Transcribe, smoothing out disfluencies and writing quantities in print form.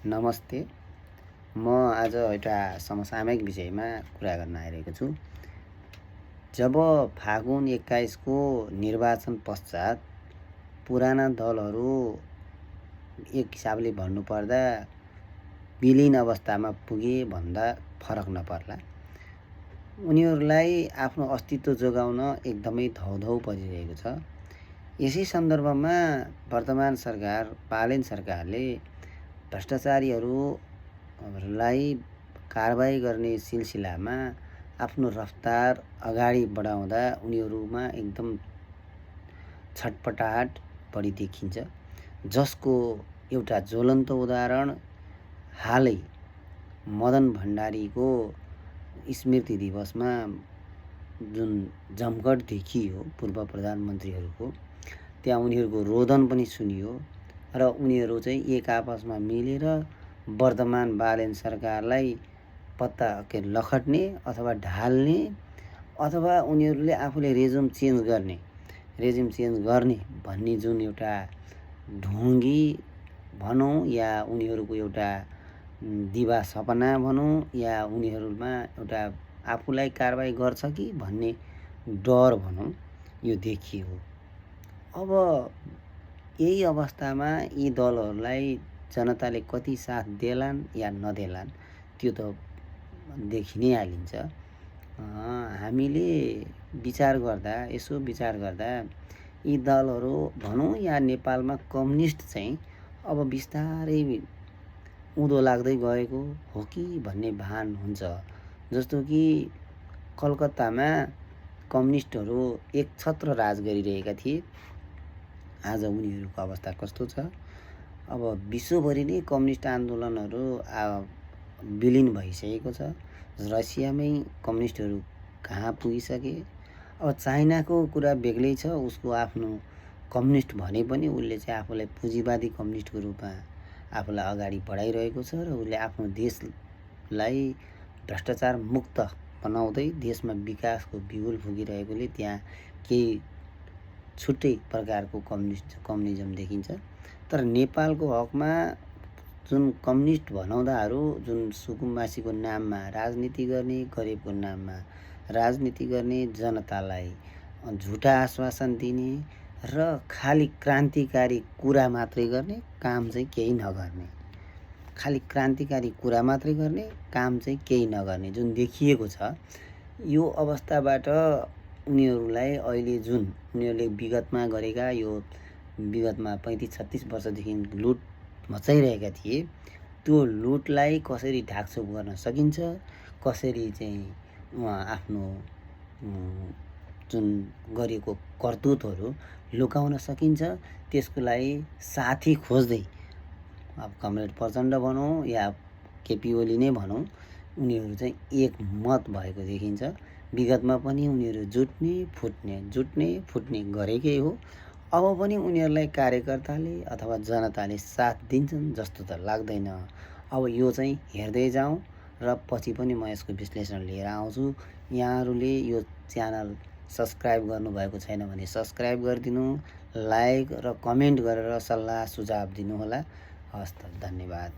नमस्ते। म आज एउटा समसामयिक विषयमा कुरा गर्न आइरहेको छु। जब फागुन 21 को निर्वाचन पश्चात पुराना दलहरू एक हिसाबले भन्नुपर्दा विलीन अवस्थामा पुगे भन्दा फरक नपर्ला। उनीहरूलाई आफ्नो अस्तित्व जोगाउन एकदमै धौधौ परिरहेको छ। यसै सन्दर्भमा वर्तमान सरकार, बालेन सरकारले भ्रष्टाचारीहरूलाई कारबाही गर्ने सिलसिलामा आफ्नो रफ्तार अगाडि बढाउँदा उनीहरूमा एकदम छटपटाहट बढी देखिन्छ, जसको एउटा ज्वलन्त उदाहरण हालै मदन भण्डारीको स्मृति दिवसमा जुन जमघट देखियो पूर्व प्रधानमन्त्रीहरूको, त्यहाँ उनीहरूको रोदन पनि सुनियो र उनीहरू चाहिँ एक आपसमा मिलेर वर्तमान बालेन सरकारलाई पत्ता के लखट्ने अथवा ढाल्ने अथवा उनीहरूले आफूले रेजिम चेन्ज गर्ने भन्ने जुन एउटा ढोङ्गी भनौँ या उनीहरूको एउटा दिवा सपना भनौँ या उनीहरूमा एउटा आफूलाई कारबाही गर्छ कि भन्ने डर भनौँ, यो देखियो। अब यही अवस्थामा यी दलहरूलाई जनताले कति साथ देलान् या नदेलान् त्यो त देखि नै हालिन्छ। हामीले यसो विचार गर्दा यी दलहरू भनौँ या नेपालमा कम्युनिस्ट चाहिँ अब बिस्तारै उँधो लाग्दै गएको हो कि भन्ने भान हुन्छ। जस्तो कि कलकत्तामा कम्युनिस्टहरू एकछत्र राज गरिरहेका थिए। आज उनीहरूको अवस्था कस्तो छ? अब विश्वभरि नै कम्युनिस्ट आन्दोलनहरू विलिन भइसकेको छ। रसियामै कम्युनिस्टहरू कहाँ पुगिसके। अब चाइनाको कुरा बेग्लै छ, उसको आफ्नो कम्युनिस्ट भने पनि उसले चाहिँ आफूलाई पुँजीवादी कम्युनिस्टको रूपमा आफूलाई अगाडि बढाइरहेको छ र उसले आफ्नो देशलाई भ्रष्टाचार मुक्त बनाउँदै देशमा विकासको बिगुल फुकिरहेकोले त्यहाँ केही छुट्टै प्रकारको कम्युनिजम देखिन्छ। तर नेपालको हकमा जुन कम्युनिस्ट भनाउँदाहरू जुन सुकुम्बासीको नाममा राजनीति गर्ने, गरिबको नाममा राजनीति गर्ने, जनतालाई झुटा आश्वासन दिने र खाली क्रान्तिकारी कुरा मात्रै गर्ने, काम चाहिँ केही नगर्ने, जुन देखिएको छ, यो अवस्थाबाट उनीहरूलाई अहिले जुन उनीहरूले विगतमा गरेका विगतमा 35-36 वर्षदेखि लुट मचाइरहेका थिए, त्यो लुटलाई कसरी ढाकछोप गर्न सकिन्छ, कसरी चाहिँ आफ्नो जुन गरेको करतुतहरू लुकाउन सकिन्छ, त्यसको लागि साथी खोज्दै अब कमरेड प्रचण्ड भनौँ या केपी ओली नै भनौँ, उनीहरू चाहिँ एकमत भएको देखिन्छ। विगतमा पनि उनीहरू जुट्ने फुट्ने गरेकै हो। अब पनि उनीहरूलाई कार्यकर्ताले अथवा जनताले साथ दिन्छन् जस्तो त लाग्दैन। अब यो चाहिँ हेर्दै जाउँ र पछि पनि म यसको विश्लेषण लिएर आउँछु। यहाँहरूले यो च्यानल सब्सक्राइब गर्नुभएको छैन भने सब्सक्राइब गरिदिनु, लाइक र कमेन्ट गरेर सल्लाह सुझाव दिनुहोला। हस्त, धन्यवाद।